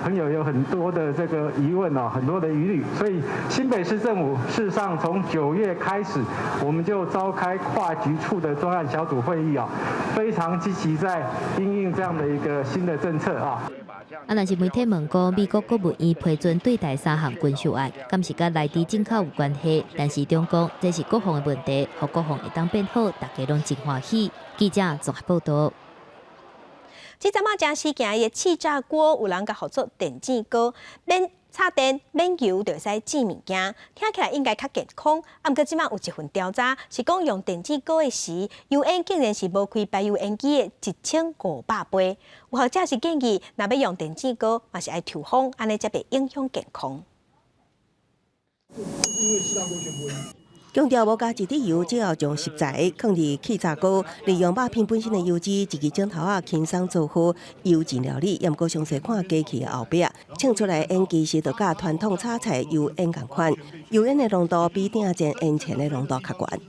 朋友有很多的這個疑問啊，很多的疑慮，所以新北市政府事實上從9月開始，我們就召開跨局處的專案小組會議啊，非常積極在因應這樣的一個新的政策啊。啊，若是媒體問講美國國務院批准對台三項軍售案，敢是佮來佇進口有關係？但市長講這是國防的問題，予國防會當變好，大家攏真歡喜。記者綜合報道。這陣仔誠時行的氣炸鍋，有人共號做電煎鍋，免插電、免油就會使煎物件，聽起來應該較健康。啊，毋過這馬有一份調查，是講用電煎鍋的時，油煙竟然是無開排油煙機的1500倍。有學者是建議，若欲用電煎鍋，嘛是愛抽風，按呢才袂影響健康。強調無加一滴油，只要將食材囥佇氣炸鍋，利用肉片本身的油脂，一支鐘頭仔輕鬆做好油煎料理。也毋過詳細看機器的後壁，衝出來煙其實就佮傳統炒菜油煙仝款，油煙的濃度比鼎煎煙塵的濃度較懸。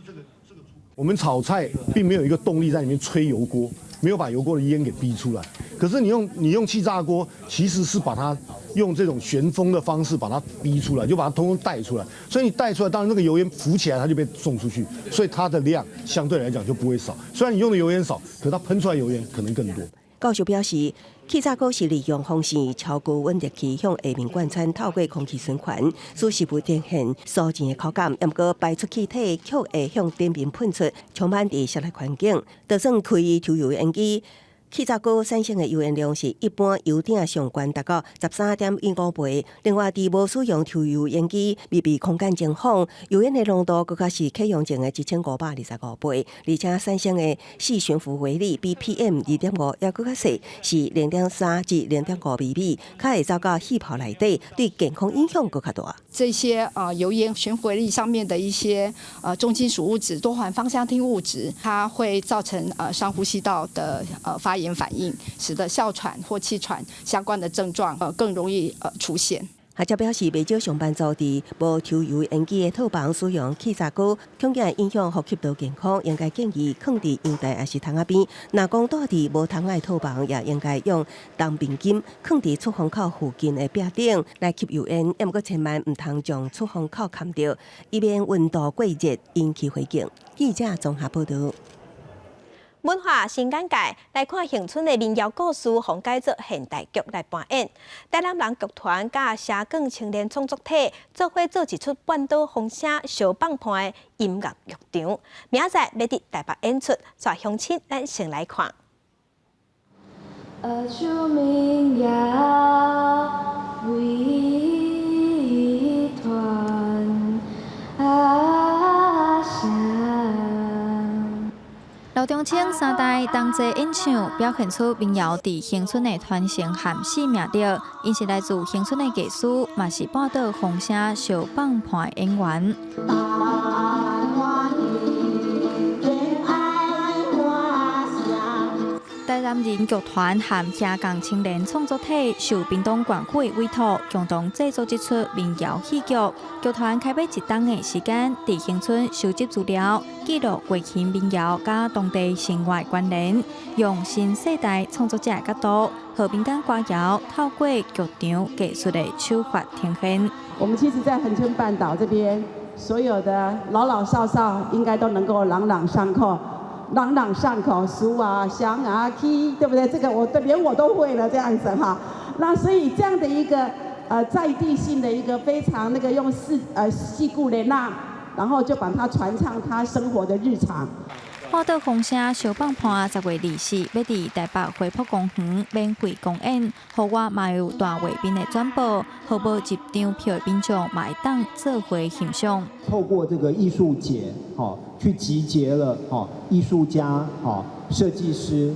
我們炒菜並沒有一個動力在裡面吹油鍋，沒有把油鍋的煙給逼出來。可是你用氣炸鍋，其實是把它用這種旋風的方式把它逼出來，就把它通通帶出來。所以你帶出來，當然那個油煙浮起來，它就被送出去，所以它的量相對來講就不會少。雖然你用的油煙少，可是它噴出來油煙可能更多。教授表示，氣炸鍋是利用風扇超高溫熱氣向下面貫穿，透過空氣循環，使食物呈現酥煎的口感。毋過排出氣體卻會向頂面噴出，充滿佇室內環境。就算開抽油煙機，氣炸鍋產生的油煙量是一般油鼎上懸達到13.15倍。另外，佇無使用抽油煙機密閉空間情況，油煙的濃度閣較是啟用前的1525倍，而且產生的四懸浮微粒比 PM 2.5猶閣較細，是0.3至0.5微米，較會走到氣泡內底，對健康影響閣較大。這些啊油煙懸浮微粒上面的一些重金屬物質、多環芳香烴物質，它會造成上呼吸道的發炎反應，使得哮喘或氣喘相關的症狀更容易出現。學者表示，袂少上班族佇無抽油煙機的套房使用氣炸鍋，恐驚影響呼吸道健康，應該建議囥佇陽台抑是窗仔邊。若講蹛佇無窗仔的套房，也應該用銅面巾囥佇出風口附近的壁頂來吸油煙。毋過千萬毋通將出風口崁著，以免溫度過熱引起火警。記者綜合報道。文化新眼界來看，恆春的民謠故事，予改做現代劇來搬演。台南人劇團佮斜槓青年創作體做伙做一齣半島風聲相放伴的音樂劇場，明仔載欲佇台北演出，帶鄉親咱先來看。學唱民謠為傳阿聲。劉長青三代同齊演唱，表現出民謠佇恆春的傳承和生命力。𪜶是來自恆春的藝師，嘛是半島風聲相放伴演員。台南人劇團和斜槓青年創作體受屏東縣府的委託，共同製作這齣民謠戲劇。劇團開欲一冬的時間，佇恆春收集資料，記錄月琴民謠佮當地生活關聯，用新世代創作者的角度，予民間歌謠透過劇場藝術的手法呈現。我們其實，在恆春半島這邊所有的老老少少應該都能夠朗朗上口，朗朗上口，蘇啊、香啊、K，對不對？這個我連我都會了，這樣子哈。那所以這樣的一個在地性的一個非常那個用四句連那，然後就把它傳唱他生活的日常。半島風聲相放伴10月24欲佇台北花圃公園免費公演，戶外嘛有大畫面的轉播，予無入場票的民眾嘛會當做伙欣賞。透過這個藝術節，去集結了，藝術家，設計師，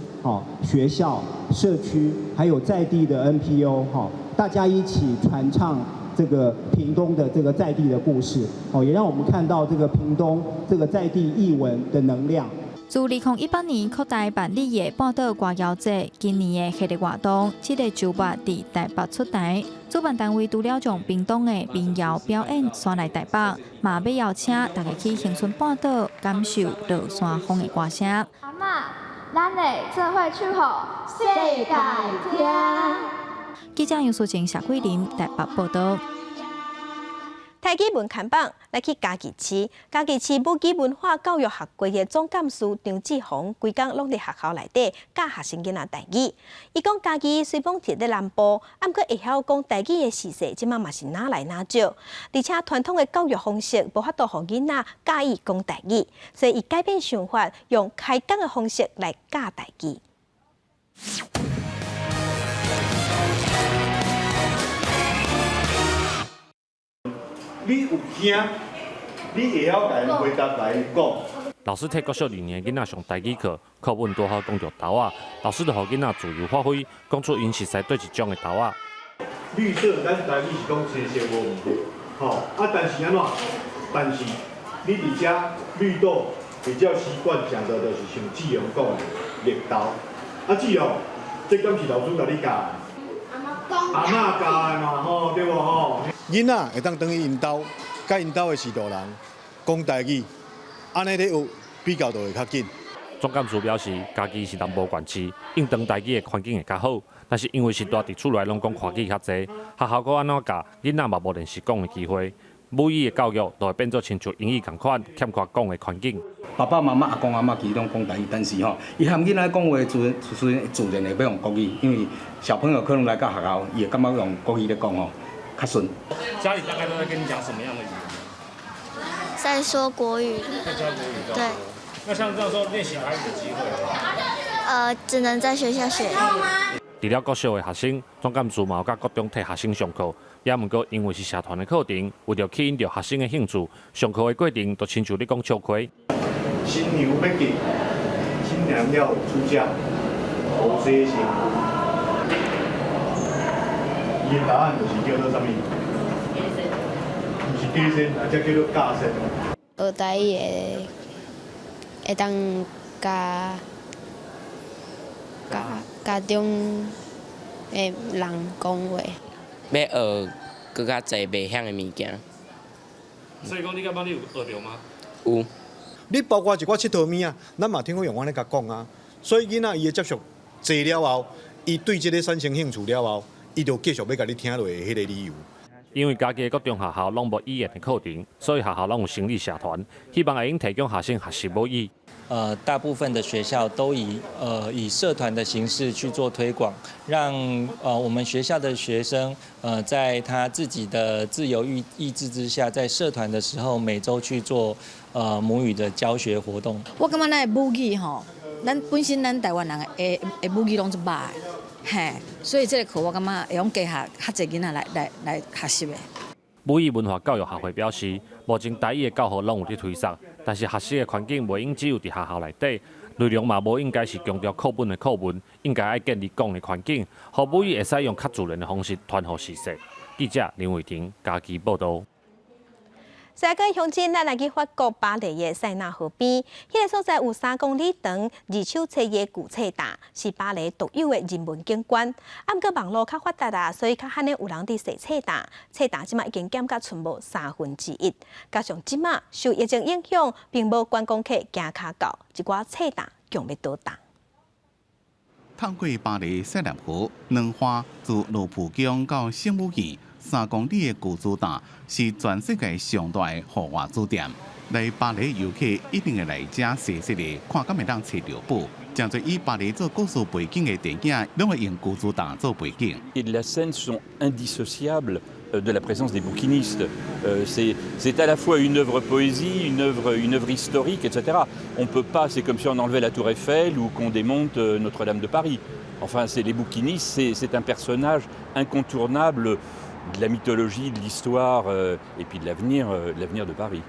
學校、社區，還有在地的 NPO，大家一起傳唱這個屏東的這個在地的故事，也讓我們看到這個屏東這個在地藝文的能量。自2018年擴大辦理的半島歌謠節，今年的系列活動，這个週末佇台北出台。主辦單位除了將屏東的民謠表演徙來台北，嘛欲邀請大家去恆春半島感受落山風的歌聲。阿嬤，咱會做伙唱予世界聽。記者楊淑靜、謝桂林台北報道。台語文看榜來去嘉義市，嘉義市母語文化教育學會的總幹事張志宏，規工攏佇學校內底教學生囡仔台語。伊講嘉義雖罔佇咧南部，毋過會曉講台語的時勢，這馬嘛是愈來愈少。而且傳統的教育方式無法度予囡仔佮意講台語，所以伊改變想法，用開講的方式來教台語。你有驚，你會曉共𪜶回答來講。老師替國小二年的囡仔上台語課，課本拄好講著豆仔，老師就予囡仔自由發揮，講出𪜶熟似佗一種的豆仔。綠色，咱台語是講青色無毋對，吼啊！但是按怎？但是你佇遮綠豆比較習慣講的，就是像志勇講的綠豆。啊，志勇，這敢是老師共你教的？阿嬤教的嘛，吼，對無吼？囡仔會當轉去𪜶兜，佮𪜶兜的序大人講台語，按呢咧學比較就會較緊。總幹事表示，嘉義是南部縣市，應當台語的環境會較好，但是因為是蹛佇厝內攏講華語較濟，學校閣按怎教，囡仔嘛無練習講的機會。母語的教育就會變做親像英語仝款，欠缺講的環境。爸爸媽媽、阿公阿嬤其實攏講台語，但是吼，伊和囡仔講話自自自然會欲用國語，因為小朋友可能來到學校，伊會感覺用國語咧講吼較順。家裡大概都在跟你講什麼樣的語言？在說國語。在教國語。對。那像這樣說練習台語的機會？只能在學校學。除了國小的學生，總幹事嘛有佮國中替學生上課，也毋過因為是社團的課程，為著吸引著學生的興趣，上課的過程就親像咧講笑話。新娘欲嫁，新娘要出嫁，無洗身軀。伊的答案就是叫做啥物？毋是假身，啊，這叫做假身。學台語的會當佮家中的人講話。欲學閣較濟袂曉的物件。所以講，你感覺你有學著嗎？有。你包括一寡𨑨迌物仔，咱嘛聽過用按呢共講啊。所以囡仔伊的接觸濟了後，伊對這個產生興趣了後，伊就繼續欲共你聽落的彼個理由。因為嘉義的國中學校攏無語言的課程，所以學校攏有成立社團，希望會用提供學生學習母語。大部分的學校都以社團的形式去做推廣，讓我們學校的學生在他自己的自由意志之下，在社團的時候每週去做母語的教學活動。我感覺咱的母語吼，咱本身咱台灣人的母語攏足歹，嘿，所以這個課我感覺會用加較較濟囡仔來學習的。母語文化教育學會表示，目前台語的教學攏有佇推廣，但是學習的環境袂用只有佇學校內底，內容嘛無應該是強調課本的課文，應該愛建立講的環境，予母語會使用較自然的方式傳予世世。記者林偉婷嘉義報導。世界鄉親，咱來去法國巴黎的塞納河邊，彼個所在有3公里長、二手車的舊冊塔，是巴黎獨有的人文景觀。啊，毋過網路較發達啊，所以較罕的有人佇踅冊塔，冊塔這馬已經減甲賰無1/3。加上這馬受疫情影響，並無觀光客行跤到，一寡冊塔強欲倒塔。透過巴黎塞納河，軟化自羅浮宮到聖母院。3公里的舊書店是全世界上大的戶外書店。來巴黎遊客一定會來遮細細的看，敢會當揣著寶。誠濟以巴黎做故事背景的電影，攏會用舊書店做背景。 Et la Seine sont indissociables de la présence des bouquinistes. C'est à la fois une œuvre poésie, une œuvre historique, etc. On peut pas, c'est comme si on enlevait la Tour Eiffel ou qu'on démonte Notre-Dame de Paris. Enfin, c'est les bouquinistes, c'est un personnage incontournable de la mythologie, de l'histoire et puis de l'avenir de Paris.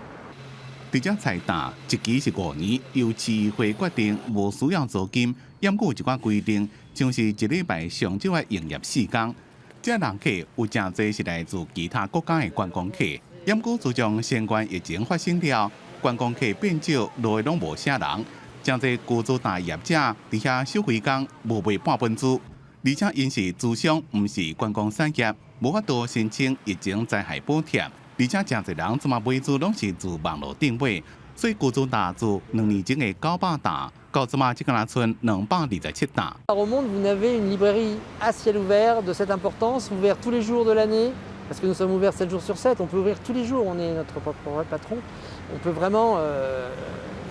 佇遮菜擔一期是5年，由市會決定，無需要租金。毋過有一寡規定，像是一禮拜上少愛營業4工。遮人客有誠濟是來自其他國家的觀光客。毋過自從新冠疫情發生了，觀光客變少，路攏無啥人。誠濟舊書店業者佇遐收費工，無賣半本書，而且𪜶是諮商，毋是觀光產業，無法度申請疫情災害補貼。而且誠濟人這馬買書攏是自網路頂買，所以舊書店自2年前的900擔，到這馬只敢若賰227擔。 Au monde, vous n'avez une librairie à ciel ouvert de cette importance, ouverte tous les jours de l'année, parce que nous sommes ouverts 7 jours sur 7, on peut ouvrir tous les jours, on est notre propre patron. On peut vraiment,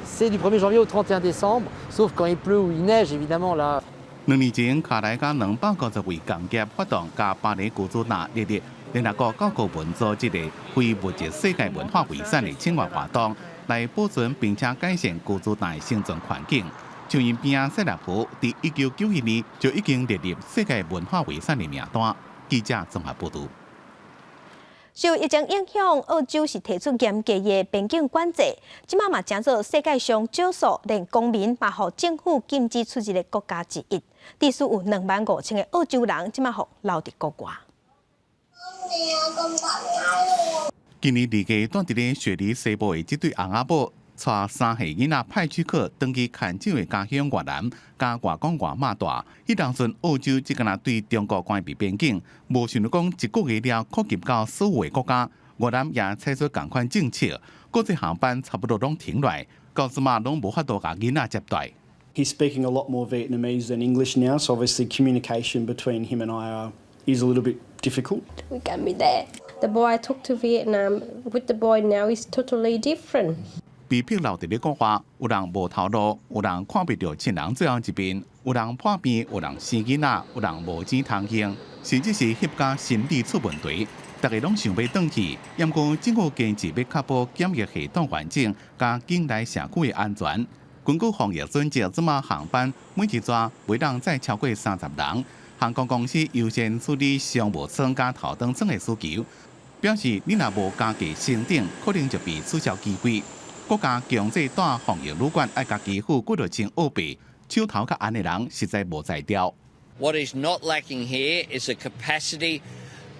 c'est du 1er janvier au 31 décembre, sauf quand il pleut ou il neige, évidemment là. 2年前，卡萊佮250位工業發動，共巴黎舊書店列入聯合國教科文組織的非物質世界文化遺產的請願活動，來保存並且改善舊書店的生存環境。像𪜶邊仔塞納河，佇1991年就已經列入世界文化遺產的名單。記者綜合報導。受疫情影響，澳洲是提出嚴格的邊境管制，這馬嘛成做世界上少數連公民嘛予政府禁止出入的國家之一。至少有25,000個澳洲人，這馬予留佇國外。今年二月，蹛佇咧雪梨西部的這對翁仔某，帶3歲囡仔派出克轉去牽手的家鄉越南，佮外公外嬤蹛。彼當陣澳洲只敢若對中國關閉邊境，無想著講一個月了擴及到所有的國家。越南也採取仝款政策，國際航班差不多攏停落來，到這馬攏無法度共囡仔接待。 He's speaking a lot more Vietnamese than English now, so obviously communication between him and I is a little bit difficult. We can be there. The boy I took to Vietnam with the boy now is totally different. 被迫留佇咧國外，有人無頭路，有人看袂著親人最後一面，有人破病，有人生囡仔，有人無錢通行，甚至是翕甲心理出問題。逐家攏想欲轉去，毋過政府堅持欲確保檢疫系統完整，佮境內社區的安全。根據防疫準則，這馬航班每一逝袂當載超過30人。航空公司優先處理商務艙佮頭等艙的需求，表示你若無加價升等，可能就被取消機會。國家強制蹛防疫旅館愛家己付幾落千澳幣，手頭較絚的人實在無才調。 What is not lacking here is a capacity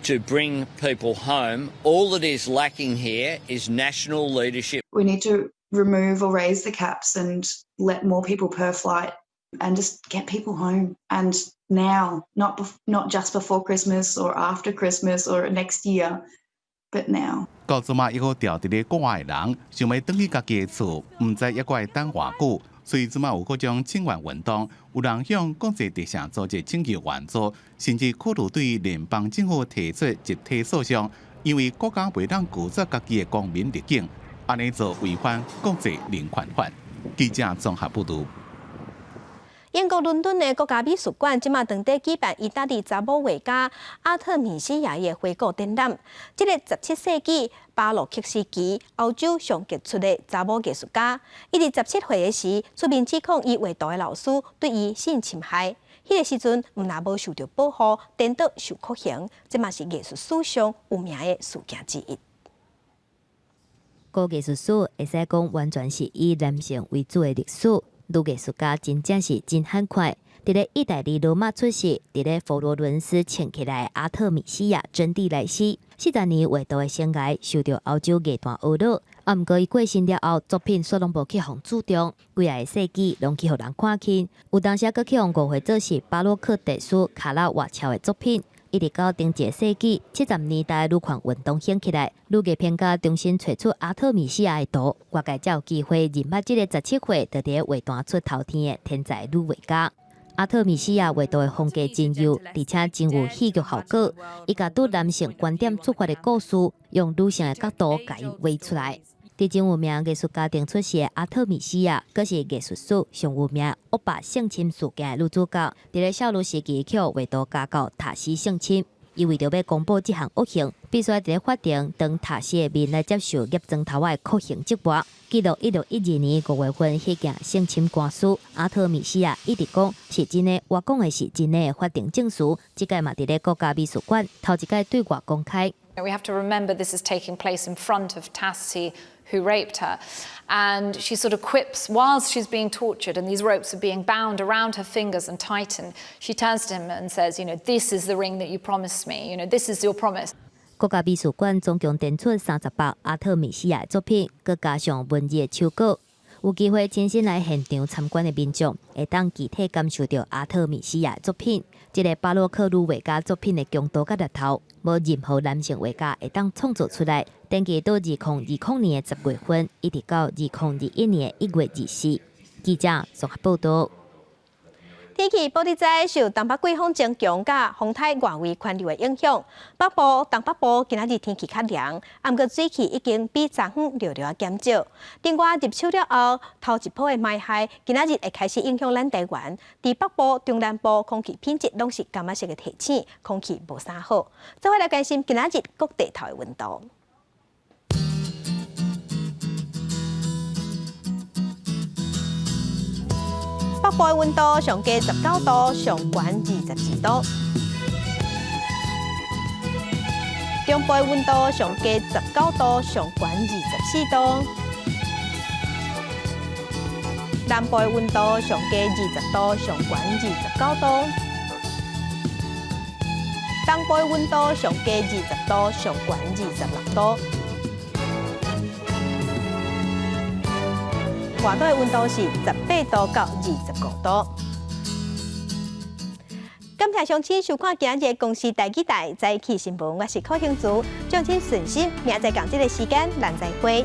to bring people home. All that is lacking here is national leadership. We need to remove or raise the caps and let more people per flight and just get people home. And now, not just before Christmas or after Christmas or next year, but now. 到這馬猶閣牢佇咧國外的人，想欲轉去家己的厝，毋知猶閣愛等偌久。所以這馬有各種請願運動，有人向國際特赦組織請求援助，甚至考慮對聯邦政府提出集體訴訟，因為國家袂當拒絕家己的公民入境，按呢做違反國際人權法。記者綜合報導。英國倫敦的國家美術館這馬當地舉辦意大利查某畫家阿特米西亞的回顧展覽。這个17世紀巴洛克時期歐洲上傑出的查某藝術家，伊佇17歲的時出面指控伊畫圖的老師對伊性侵害。彼个時陣毋但無受著保護，顛倒受酷刑。這嘛是藝術史上有名的事件之一。古藝術史會使講完全是以男性為主的歷史。女藝術家真正是真罕看。佇咧意大利羅馬出世，佇咧佛羅倫斯穿起來阿特米西亞真蒂萊斯，40年畫圖的生涯受著歐洲藝壇呵咾。啊，毋過伊過身了後，作品煞攏無去予注重，幾仔個世紀攏去予人看輕。有當時閣去予誤會做是巴洛克大師卡拉瓦喬的作品。一直到頂一個世紀70年代女權運動興起來，女藝評家重新揣出阿特米西亞的圖，外界才有機會認捌這个17歲就佇咧畫壇出頭天的天才女畫家。阿特米西亞畫圖的風格真幼，而且真有戲劇效果。伊共對男性觀點出發的故事，用女性的角度共伊畫出來。佇真有名藝術家庭出世的阿特米西亞，閣是藝術史上有名惡霸性侵事件的女主角。佇咧少女時期予畫圖家教塔斯性侵，伊為著欲公布這項惡行，必須佇咧法庭當塔斯的面來接受挹磚頭仔的酷刑折磨。記錄1612年5月份彼件性侵官司，阿特米西亞一直講是真的，我講的是真的法庭證詞，這擺嘛佇咧國家美術館頭一擺對外公開。 We have to remember this is taking place in front of Tassi, who raped her. And she sort of quips whilst she's being tortured and these ropes are being bound around her fingers and tightened. She turns to him and says, This is the ring that you promised me. This is your promise." 國家美術館總共展出30幅阿特米西亞的作品，閣加上文字的手稿。有機會親身來現場參觀的民眾，會當具體感受著阿特米西亞的作品。這个巴洛克女畫家作品的強度佮力頭，無任何男性畫家會當創作出來。登記到2020年10月份，一直到2021年1月24。記者綜合報導。天氣報你知，受東北季風增強佮風颱外圍環流的影響，北部、東北部今仔日天氣較涼，毋過水汽已經比昨昏略略減少。另外入秋了後，頭一波的霾害今仔日會開始影響咱台灣。佇北部、中南部空氣品質攏是柑仔色的提醒，空氣無啥好。做伙來關心今仔日各地頭的溫度。北部的溫度上低19度，上懸22度。中部的溫度上低19度，上懸24度。南部的溫度上低20度，上懸29度。東部的溫度上低20度，上懸26度。外島的溫度是18度到25度。感謝鄉親收看今日的公視台語台早起新聞，我是柯興竹，祝親順心，明仔載仝這个時間，咱再會。